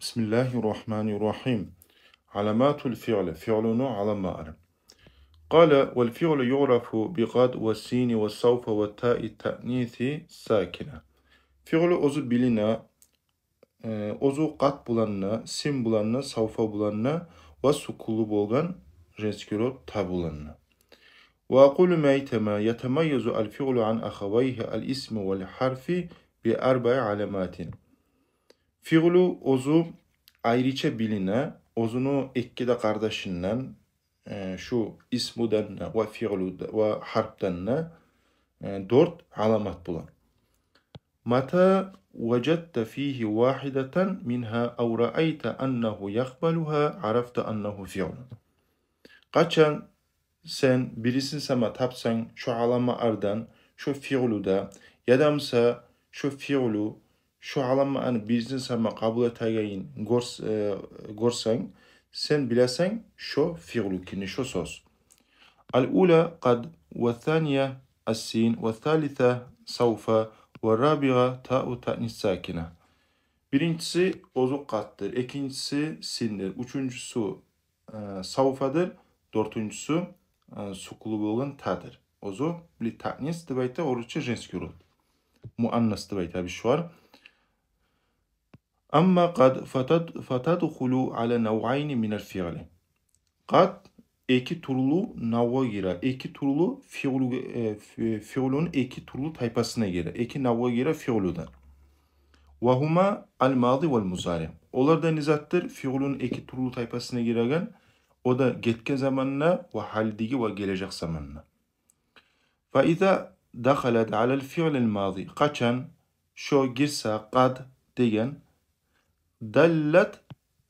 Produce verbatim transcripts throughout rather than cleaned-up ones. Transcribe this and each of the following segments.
بسم الله الرحمن الرحيم. علامات الفعل. Фиълуну аламалары. قال: والفعل يعرف بقد والسين وسوف وتاء التأنيث الساكنة. Фиълу оьзю билине, э, оьзю къад булан да, син булан да, савфа булан да ва сукунлу болгъан женский род та булан да. وأقول: мен айтаман: يتميز الفعل عن أخويه الاسم والحرف بأربع علامات. Фиълу оьзю айрыча билине оьзюню эки де къардашындан, э, шу исмудан да ва фиълу да ва гьарпдан да, э, дёрт аламат булан. متى وجدت فيه واحدة منها أو رأيت أنه يقبلها عرفت أنه فعل. Къачан сен бирисин сама тапсанг шу аламалардан, шу фиълуда, яда буса шу фиълу шу аламаланы бирисин сама къабул этегенин гёрс-, э, гёрсенг, сен билесен шу фиълу экенни, шу сёз. الأولى قد، والثانية السين، والثالثة سوف، والرابعة تاء التأنيث الساكنة. Биринчиси оьзю къаддыр, экинчиси синдир, уьчюнчюсю, э, савфадыр, дёртюнчюсю, э, сукунлу болгъан тадыр. Оьзю ли таънис деп айта, орусча женский род. Муаннас деп айта биз шугъар. أما قد فتد-، فتدخل على نوعين من الفعل. Къад эки тюрлю навгъа гире, эки тюрлю фиълу-, э, фи-, фиълуну эки тюрлю тайпасына гире, эки навгъа гире фиълудан. وهما الماضي والمضارع. Олар да не затдыр? Фиълуну эки тюрлю тайпасына гиреген, о да гетген заманда ва гьалидеги ва гележек заманда. فإذا دخلت على الفعل الماضي. Къачан шо гирсе, къад деген, دلت,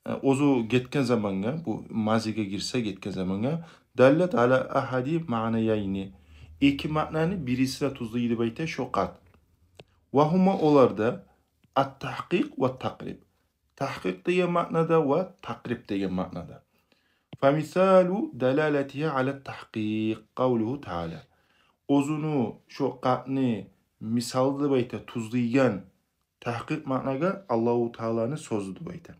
э, оьзю гетген замангъа, бу мазиге гирсе гетген замангъа, دلت على أحد معنيين. Эки маънаны бирисине тюзлей деп айта шо къад. وهما, олар да, التحقيق والتقريب. Тагькъикъ деген маънада ва такъриб деген маънада. فمثال دلالتها على التحقيق قوله تعالى. Оьзюню шо къадны мисалы деп айта, тюзлейген тагькъикъ маънагъа Аллагьу Тааланы сёзю деп айта.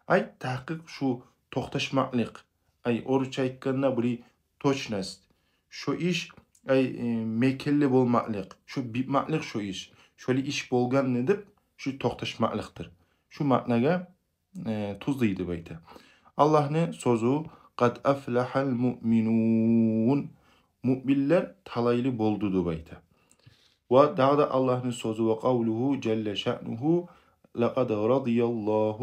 Ай, тагькъикъ шу токъташмакълыкъ. Ай, орусча айтгъанда, бир точность. Шо иш, ай, э, мекенли болмакълыкъ. Шо битмакълыкъ шо иш. Шолай иш болгъан деп, шу токъташмакълыкъдыр. Шу маънагъа, э, тюзлей деп айта. Аллагьны сёзю: قد أفلح المؤمنون. Муъминлер талайлы болду деп айта. Ва дагъы да Аллагьны сёзю: وقوله جل شأنه: لقد رضي الله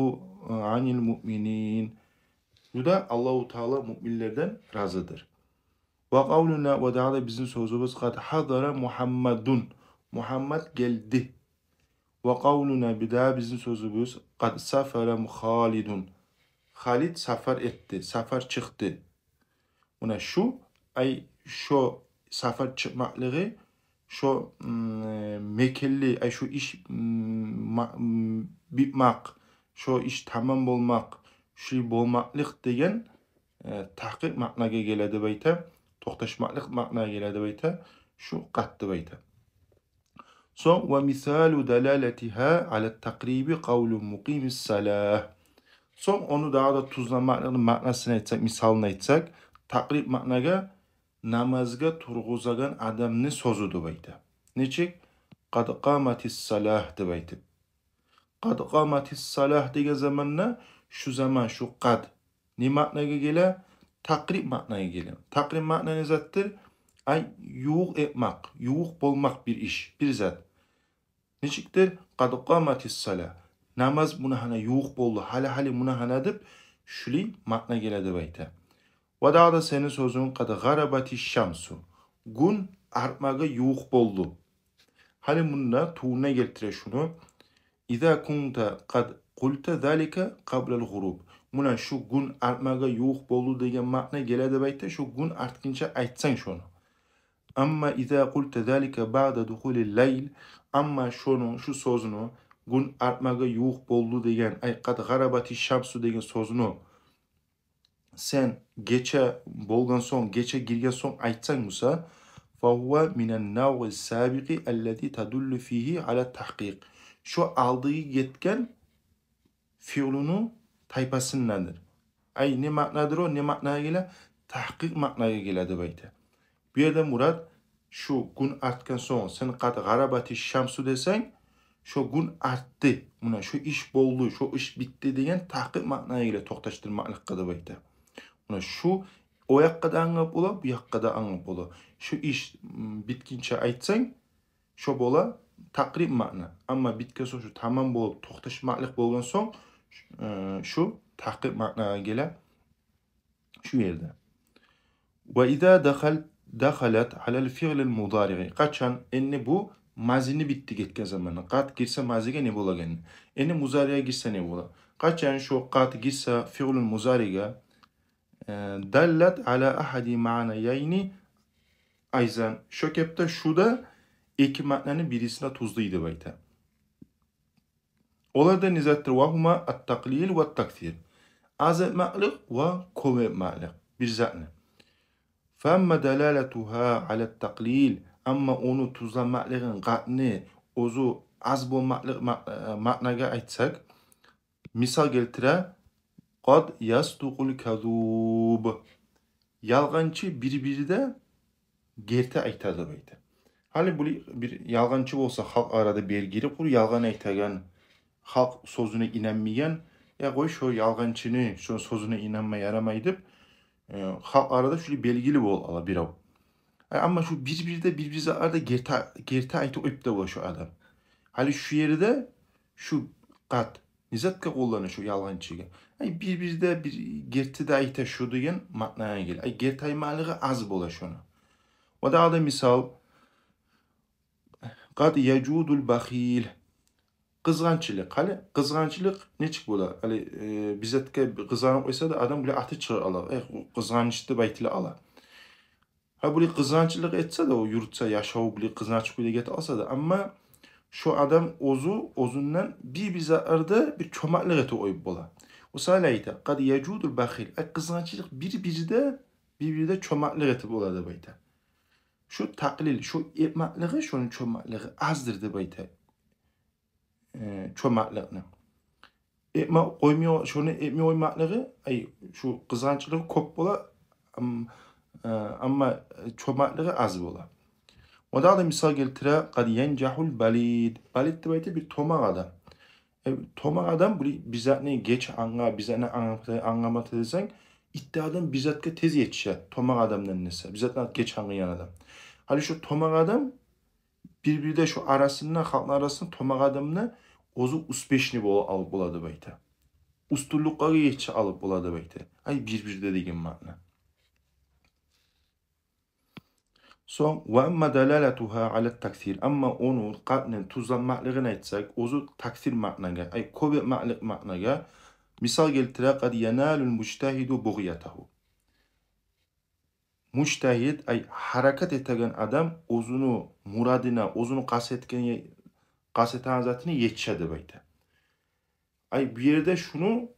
عن المؤمنين. Бу да Аллагьу Таала муъминлерден разидир. وقولنا, ва дагъы да бизин сёзюбюз: قد حضر محمد. Мугьаммад гелди. وقولنا, бир дагъы бизин сёзюбюз: قد سافر خالد. Халид сапар этди, сапар чыкъды. Муна шу, ай, шо сапар чыкъмакълыгъы, шо, м, э, мекенли, ай, шо иш, м, ма-, м, битмакъ, шо иш тамам болмакъ, шулай болмакълыкъ деген, э, тагькъикъ маънагъа геле деп айта, токъташмакълыкъ маънагъа геле деп айта, шу къад деп айта. Сонг, ومثال دلالتها على التقريب قول مقيم الصلاة. Сонг ону дагъы да тюзлемакълыкъны маънасын айтсакъ, мисалын айтсакъ, такъриб маънагъа намазгъа тургъузагъан адамны сёзю деп айта. Нечик? قد قامت الصلاة деп айтып. قد قامت الصلاة деген заманда шу заман, шу къад не маънагъа геле? Такъриб маънагъа геле. Такъриб маъна не затдыр? Ай, ювукъ этмакъ, ювукъ болмакъ бир иш, бир зат. Нечикдир? قد قامت الصلاة. Намаз муна гьана ювукъ болду, гьали-гьали муна гьана деп, шулай маъна геле деп айта. Ва дагъы да сени сёзюнг: قد غربت الشمس. Гюн артмагъа ювукъ болду. Гьали мунда тувуна гелтире шуну. إذا كنت قد قلت ذلك قبل الغروب. Муна шу гюн артмагъа ювукъ болду деген маъна геле деп айта, шу гюн артгъынча айтсанг шону. أما إذا قلت ذلك بعد دخول الليل, амма шону, шу сёзню, гюн артмагъа ювукъ болду деген, ай, قد غربت الشمس деген сёзню сен гече болгъан сонг, гече гирген сонг айтсанг буса, فهو من النوع السابق الذي تدل فيه على التحقيق. Шо алдагъы гетген фиълуну тайпасындандыр. Ай, не маънадыр о, не маънагъа геле? Тагькъикъ маънагъа геле деп айта. Бу ерде мурат, шу гюн артгъан сонг, сен къад гъарабати шамсу десенг, шо гюн артды, муна шо иш болду, шо иш битди деген тагькъикъ маънагъа геле, токъташдырмакълыкъгъа деп айта. Муна шу о якъгъа да англап бола, бу якъгъа да англап бола. Шу иш, м, битгинче айтсанг, шо бола такърир маъна. Амма битген сонг, шу тамам болуп, токъташмакълыкъ болгъан сонг, э, шу тагькъикъ маънагъа геле шу ерде. Ва иза дахал-, дахалат алал фиълил мудариъи. Къачан энни бу мазини битди гетген заманда, къад гирсе мазиге не болагъан? Энни музаригъа гирсе не бола? Къачан шо къад гирсе фиълул музаригъа, э, даллат ала ахади маънаяйни айзан. Шо кепде шу да эки маънаны бирисине тюзлей деп айта. Олар да не затдыр? Ва гьума ат-такълил ва ат-таксир. Аз этмакълыкъ ва кёп этмакълыкъ бир затны. Фа амма далалатугьа ала ат-такълил. Амма ону тюзлемакълыгъын, къадны, оьзю аз болмакълыкъ ма-, э, маънагъа айтсакъ, мисал гелтире: къад ясдукъул казуб. Ялгъанчы бир-бирде герти айта деп айта. Гьали бу бир ялгъанчы болса, халкъ арада белгили, къуру ялгъан айтагъан, халкъ сёзюне инанмайгъан, я къой, шо ялгъанчыны, шону сёзюне инанма ярамай деп, э, халкъ арада шулай белгили болуп ала бирев. Э, амма шу бир-бирде, бир-бир затларда герти, герти айтып къоюп да бола шу адам. Гьали шу ерде шу къад не затгъа къоллана шу ялгъанчыгъа? Ай, бир-бирде бир герти де айта шу деген маънагъа геле. Ай, герти айтмакълыгъы аз бола шону. Ва дагъы да мисал: къад яжудул бахил. Къызгъанчлыкъ. Гьали къызгъанчлыкъ нечик бола? Гьали, э, бир затгъа къызгъанып къойса да, адам булай аты чыгъып ала. Э, къызгъанч деп айтыла ала. Гьа, булай къызгъанчлыкъ этсе де, о юрютсе, яшаву булай къызгъанч кюйде гетип къалса да, амма шо адам оьзю оьзюнден бир-бир затларда бир чомартлыкъ этип къоюп бола. О саялы айта: къад яжудул бахил. Ай, къызгъанчлыкъ бир-бирде, бир-бирде чомартлыкъ этип бола деп айта. Шу такълил, шо этмакълыгъы, шону чомартлыгъы аздыр деп айта. Э, чомартлыкъны этме къоймай, шону этме къоймакълыгъы, ай, шу къызгъанчлыгъы кёп бола, ам-, э, амма чомартлыгъы аз бола. О дагъы да мисал гелтире: къад янжагьул балид. Балид деп айта бир томакъ адам. Э, томакъ адам бир, бир затны геч англа, бир затны англа-, англамата десенг, итти адам бир затгъа тез етише, томакъ адамдан эсе, бир затны геч англайгъан адам. Гьали шо томакъ адам бир-бирде шо арасында, халкъны арасында томакъ адамны оьзю успешный бола, алып бола деп айта. Уьстюнлюкге етише алып бола деп айта. Ай, бир-бирде деген маъна. Сонг, ва амма далалатугьа ала ат-таксир. Амма ону, къадны тюзлемакълыгъын айтсакъ, оьзю таксир маънагъа, ай, кёп этмакълыкъ маънагъа, мисал гелтире: къад яналул мужтагьиду бугъятагьу. Мужтагьид, ай, гьаракат этеген адам оьзюню мурадына, оьзюню къаст этген, къаст этеген затына етише деп айта. Ай, бу ерде шуну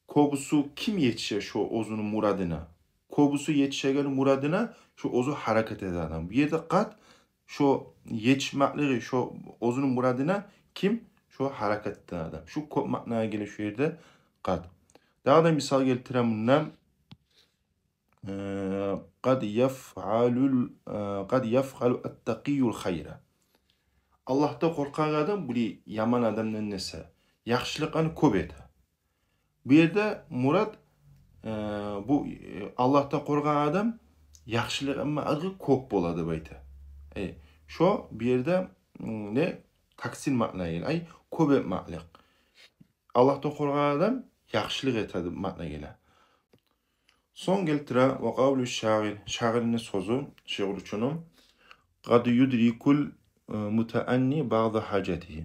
кёбюсю ким етише шо оьзюню мурадына? Кёбюсю етишеген мурадына шо оьзю гьаракат этеген адам. Бу ерде къад шо етишмакълыгъы, шо оьзюню мурадына ким? Шо гьаракат этеген адам. Шу кёп маънагъа геле шу ерде къад. Дагъы да мисал гелтире мундан. Э, къад яфъалул, э, къад яфъалу ат-такъийюл хайра. Аллагьдан къоркъагъан адам, булай яман адамдан эсе, яхшылыкъланы кёп эте. Бу ерде мурат, э, бу, э, Аллагьдан къоркъагъан адам яхшылыгъы, амма, аргъы кёп бола деп айта. Э, шо бу ерде, м, не, таксир маъна геле, ай, кёп этмакълыкъ. Аллагьдан къоркъагъан адам яхшылыкъ эте деп маъна геле. Сонг гелтире: ва къавлу шагъир, шагъирни сёзю, шиъручуну: къад юдрикул, э, мутаанни баъда гьажатигьи.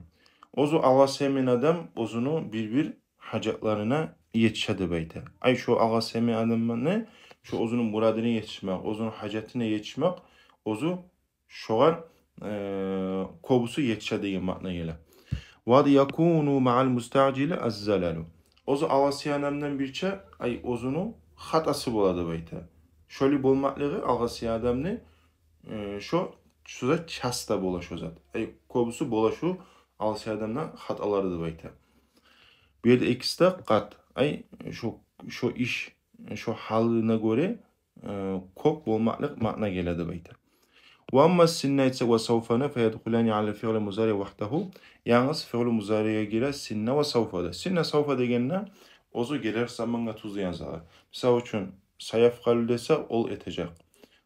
Оьзю алгъасайгъан адам оьзюню бир-бир гьажатларына етише деп айта. Ай, шо алгъасайгъан адамны, шо оьзюню мурадына етишмек, оьзюню гьажатына етишмек, оьзю шогъар, э, кёбюсю етише деген маъна геле. Ва къад якуну маъал мустаъжили аз-залалу. Оьзю алгъасайгъан адамдан бирче, ай, оьзюню хатасы бола деп айта. Шолай болмакълыгъы алгъасайгъан адамны, э, шо, шо зат часто бола, шо зат. Ай, кёбюсю бола шо алгъасайгъан адамдан хаталары деп айта. Бу ерде экиси де къад. Ай, шо, шо иш, шо гьалына гёре, э, кёп болмакълыкъ маъна геле деп айта. Ва амма синна айтса ва савфаны фаядхулани алал фиъли музари вахдагьу. Янгыз фиълу музариге гире синна ва савфа да. Синна, савфа дегенде оьзю гелер замангъа тюзлейген затлар. Мисал учун, саяфъалу десе, ол этежек.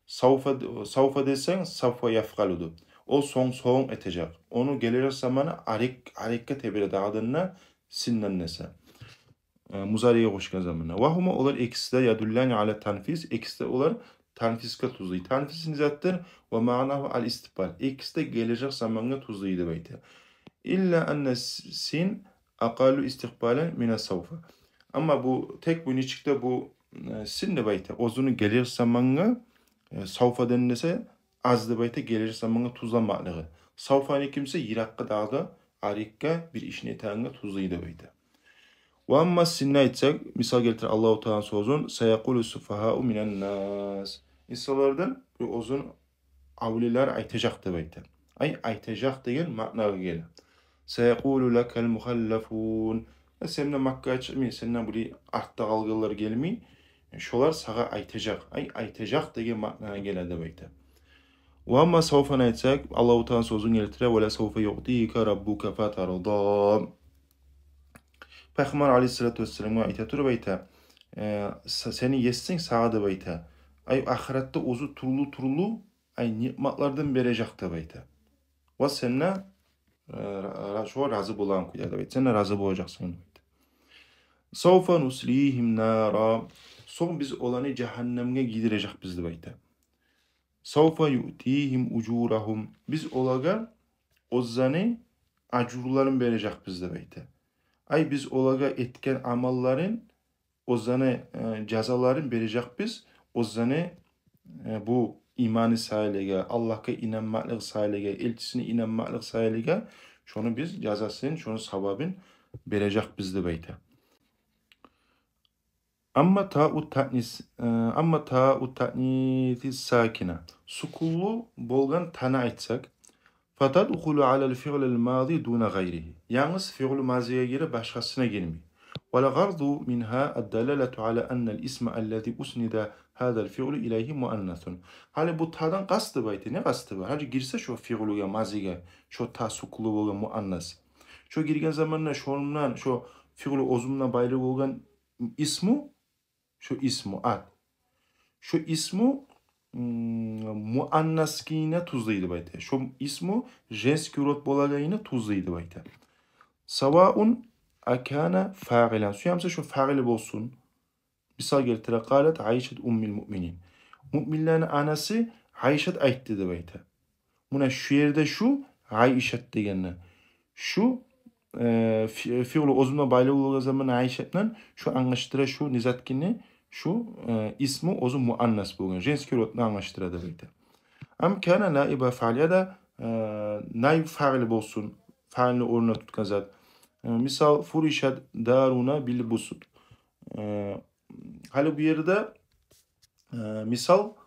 Савфа, савфа десенг, савфа яфъалуду. Ол сонг, сонг этежек. Ону гелер заманы арек, арекге тебере дагъы да синнан десе. Э, музариге къошгъан заманда. Ва гьума, олар экиси де, ядуллани ала танфиз, экиси де олар танфизге тюзлей. Танфиз не затдыр? Ва маънагьу ал истикъбал. Экиси де гележек замангъа тюзлей деп айта. Илла анна с-, син акъаллу истикъбалан мина савфа. Амма бу, тек бу нечик де бу, э, син деп айта, оьзюню гелер замангъа, э, савфадан десе, аз деп айта, гележек замангъа тюзлемеклиги. Савфаны кимсе йыракъгъа дагъы да, арекге, бир ишни этегенге тюзлей деп айта. Ва амма синна айтсакъ, мисал гелтире Аллагьу Тааланы сёзюн: «Саякъулу суфагьау минан нас». Инсанлардан бир оьзюн авлилер айтажакъ деп айта. Ай, айтажакъ деген маънагъа геле. «Саякъулу лакал мухаллафун». Э, сенден Маккагъа чыкъмай, сенден булай артда къалгъанлар гелмей, шолар сагъа айтажакъ. Ай, айтажакъ деген маънагъа геле деп айта. Ва амма савфаны айтсакъ, Аллагьу Тааланы сёзюн гелтире: «Ва ла савфа юътика раббука фатарда». Пайхаммар алейгьиссалату вассаламгъа айта туруп айта, э, с-, сени есинг сагъа деп айта, ай, ахыратда оьзю тюрлю-тюрлю, ай, ниъматлардан бережек деп айта. Ва сен де, э, ра-, ра-, шогъар рази болагъан кюйде деп айта. Сен де рази болажакъсан деп айта. «Савфа нуслигьим нара». Сонг биз оланы жагьаннемге гийирежекбиз деп айта. «Савфа юътигьим ужурагьум». Биз олагъа оьзлени ажурларын бережекбиз деп айта. Ай, биз олагъа этген амалларын, оьзлени, э, жазаларын бережекбиз, оьзлени, э, бу иманы саялыгъа, Аллагьгъа инанмакълыгъы саялыгъа, элчисине инанмакълыгъы саялыгъа, шону биз жазасын, шону савабын бережекбиз деп айта. Амма тау таънис, э, амма тау таъниси сакина. Сукунлу болгъан таны айтсакъ, фатадхулу алал фиълил мази дуна гъайригьи. Янгыз фиълу мазиге гире, башгъасына гирмей. Вал гъарзу мингьа аддалалату ала аннал исма аллази уснида гьазал фиълу илайгьи муаннасун. Гьали бу тадан къаст деп айта, не къасты бар? Гьали гирсе шо фиълугъа, мазиге, шо та сукунлу болгъан муаннас. Шо гирген заманда шондан, шо фиълу оьзюне байлы болгъан исму, шо исму, ат. Шо исму, м, муаннасгъа тюзлей деп айта. Шо исму женский род болагъангъа тюзлей деп айта. Саваун акана фаъилан. Сюемсе шо фаъил болсун. Мисал гелтире: «Къалат Айшат уммил муъминин». Муъминлени анасы Айшат айтды деп айта. Муна шу ерде шу Айшат дегенде, шу, э, фи-, фиълу оьзюне байлы болгъан заманда Айшатдан, шу англашдыра шу не зат экенни, шу, э, исму оьзю муаннас болгъан, женский родну англашдыра деп айта. Ам кана наиба фаъил, яда, э, наиб фаъил болсун, фаъилни орнуна тутгъан зат. Э, мисал: «Фуришат даруна бил бусут». Э, гьали бу ерде, э, мисал,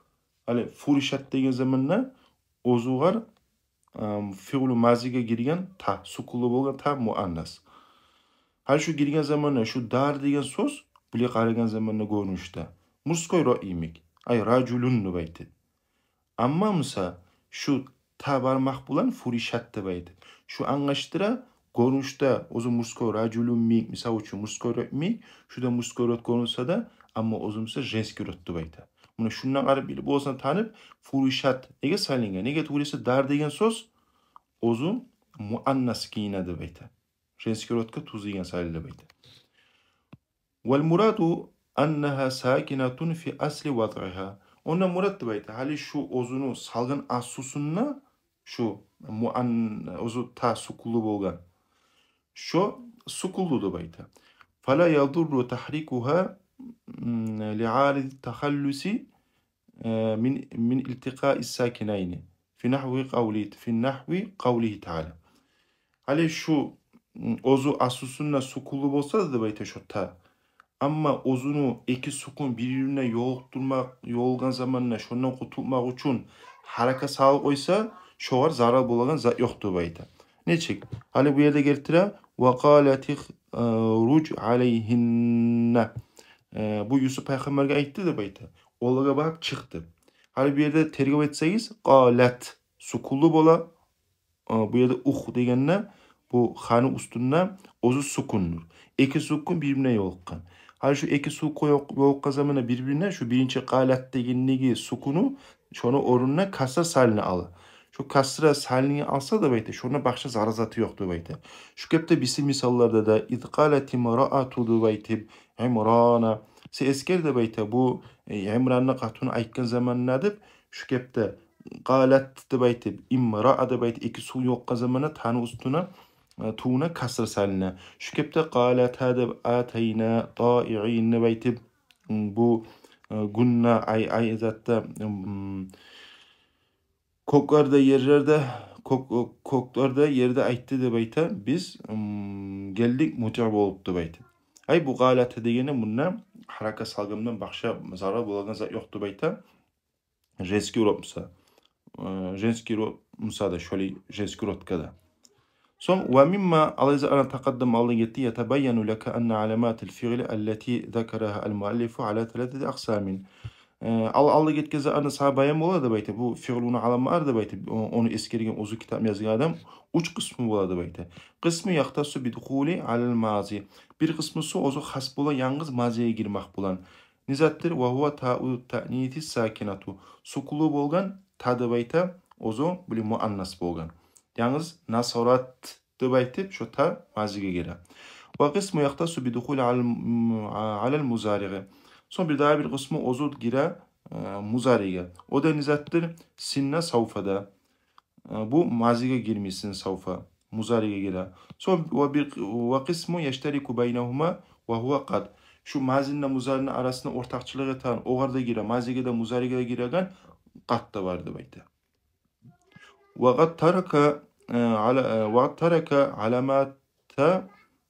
гьали фуришат деген заманда оьзюгер, э, фиълу мазиге гирген та, сукунлу болгъан та муаннас. Гьали шу гирген заманда шу дар деген сёз, булай къарагъан заманда гёрюнюшде мужской род йимик, ай, ражулун деп айта. Амма буса шу та бармакъ булан фуришат деп айта. Шу англашдыра, гёрюнюшде оьзю мужской ражулун йимик, мисал учун, мужской род йимик, шу да мужской род гёрюнсе де, амма оьзю буса женский род деп айта. Муна шундан къарап билип боласан танып, фуришат неге салынгъан? Неге тюгюл эсе дар деген сёз оьзю муаннасгъа деп айта. Женский родгъа тюзлейген саялы деп айта. Вал мураду аннагьа сакинатун фи асли вадъигьа. Онда мурат деп айта, гьали шу оьзюню салгъан аслусунда шу муан-, оьзю та сукунлу болгъан, шо сукунлу деп айта. Фала ядурру тагьрикугьа, м, ли ариди тахаллуси, э, мин, мин илтикъаи сакинайни. Фи нагьви къавли, фи нагьви къавлигьи таала. Гьали шу, м, оьзю аслусунда сукунлу болса да деп айта шо та, амма оьзюню эки сукун бир-бирине ёлукъдурмакъ, ёлугъан заманда шондан къутулмакъ учун гьаракат салып къойса, шогъар зарал болагъан зат ёкъ деп айта. Нечик? Гьали бу ерде гелтире: «Ва къалатих-, э, руж алайгьинна. Э, бу Юсуп пайхаммаргъа айтды деп айта. Олагъа багъып чыкъ деп. Гьали бу ерде тергев этсегиз, къалат сукунлу бола. Э, бу ерде ух дегенде, бу ханы уьстюнде оьзю сукундур. Эки сукун бир-бирине ёлукъгъан. Гьали шу эки сукун ёлукъ-, ёлукъгъан заманда бир-бирине, шу биринчи къалат дегендеги сукуну, шону орнуна касра салына ала. Шу касра салына алса деп айта, шонда башгъа зарал заты ёкъ деп айта. Шу кепде бизин мисалларда да, из къалатимраату деп айтып, Имрана. Сен эсгер деп айта, бу, э, Имранны къатыны айтгъан заманда деп, шу кепде къалат деп айтып, имраа деп айтып, эки сукун ёлукъгъан заманда таны уьстюне, э, тувуна касра салына. Шу кепде къалата деп, атайна таиин деп айтып, м, бу, э, гюнде, ай, ай затда, м, кёклерде, ерлерде, кёк-, кёклерде, ерде айтды деп айта, биз, м, гелдик мутиъ болуп деп айта. Ай, бу къалата дегенде, мунда гьарака салгъандан башгъа зарал болагъан зат ёкъ деп айта. Женский род буса. Э, женский род буса да, шолай женский родгъа да. Сонг, ва мимма, алай затлардан, такъаддама, алда гетди, ятабайяну лака анна аламатал фиъли аллати закараха ал муаллифу ала саласати акъсамин. Э, ал-, алда гетген затлардан сагъа баян бола деп айта. Бу фиълуну аламатлары деп айта. О-, ону эсгерген, оьзю китап язгъан адам, уьч къысму бола деп айта. Къысму яхтассу бидухули алал мази. Бир къысмусу оьзю хас бола янгыз мазиге гирмек булан. Не затдыр? Ва гьува тау таъниси сакинату. Сукунлу болгъан та деп айта, оьзю булай муаннас болгъан. Янгыз насарат деп айтып, шо та мазиге гире. Ва къисму яхтассу бидухули алал, алал музаригъи. Сонг бир дагъы бир къысму оьзю гире, э, музаригъа. О да не затдыр? Синна, савфа да. Э, бу мазиге гирмей, синна, савфа. Музаригъа гире. Сонг ва бир, ва къисму яштарику байнагьума ва гьува къад. Шу мазинни, музарини арасында ортакъчылыкъ этеген, огъар да гире, мазиге де, музаригъа да гиреген къад да бар деп айта. Ва къад тарака, э, ала-, э, ва къад тарака аламата,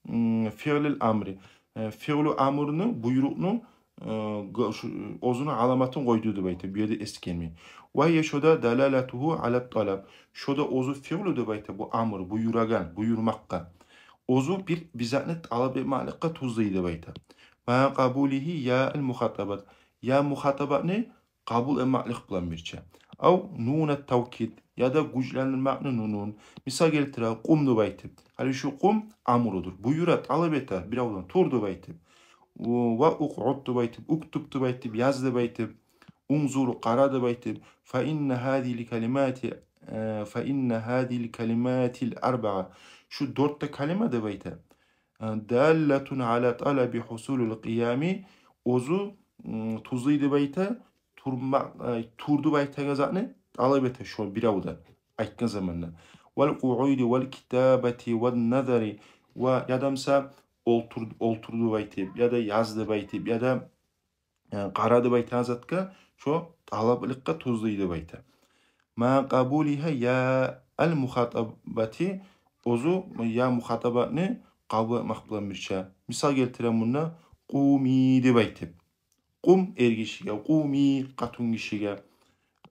м, фиълил амри. Э, фиълу амрну, буйрукъну, э, г-, шу, оьзюню аламатын къойду деп айта, бу ерде эсгермей. Ва гьия, шо да, далалатугьу ала талаб. Шо да оьзю фиълу деп айта, бу амр, буюрагъан, буюрмакъгъа. Оьзю бир, бир затны талап этмекликге тюзлей деп айта. Ма къабулигьи я ал мухатабат. Я мухатабатны къабул этмеклик булан бирче. Ав нуна тавкид, яда гючлендирмекни нунун. Мисал гелтире, къум деп айтып. Гьали шу къум амрудур. Буюра, талап эте, биревден тур деп айтып. Ва укъуд деп айтып, уктуб деп айтып, яз деп айтып, унзур, къара деп айтып. Фа инна гьазигьил калимати, э, фа инна гьазигьил калиматил арбаа. Шу дёрт де калима деп айта. Э, даллатун ала талаби гьусулил къиями, оьзю, м, тюзлей деп айта, турма-, э, тур деп айтагъан затны талап эте шо биревден айтгъан заманда. Вал къууди вал китабати ван назари, ва яда буса олтур, олтур деп айтып, яда яз деп айтып, яда э, къара деп айтагъан затгъа шо талаплыкъгъа тюзлей деп айта. Ма къабулигьа я ал мухатабати, оьзю я мухатабатны къабул этмек булан бирче. Мисал гелтире мунда, къуми деп айтып. Къум эргишиге, къуми къатынгишиге.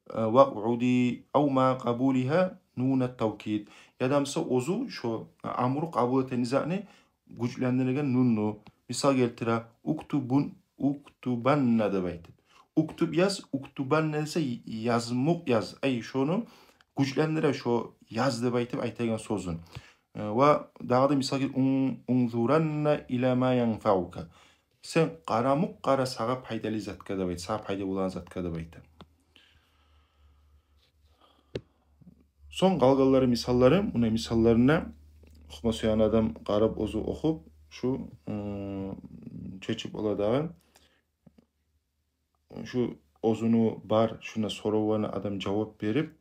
Э, вакъуди, ав ма къабулигьа нуна тавкид. Яда буса оьзю шо амру къабул этеген затны гючлендиреген нунну. Мисал гелтире, уктубун, уктубанна деп айтып. Уктуб, яз, уктубанна десе, язмукъ яз. Ай, шону гючлендире, шо яз деп айтып айтагъан сёзюн. Э, ва дагъы да мисал гелтире, ун-, унзуранна ила ма янфаука. Сен къарамукъ къара сагъа пайдалы затгъа деп айта, сагъа пайда болагъан затгъа деп айта. Сонг къалгъанлары мисаллары, муна мисалларына охума сюеген адам къарап, оьзю охуп, шу, м, чечип бола дагъы. Шу оьзюню бар, шуна соравларына адам жавап берип,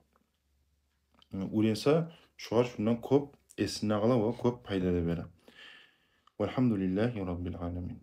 м, уьйренсе, шогъар шундан кёп эсинде къала ва кёп пайда да бере. Валгьамдулиллагьи раббил аламин.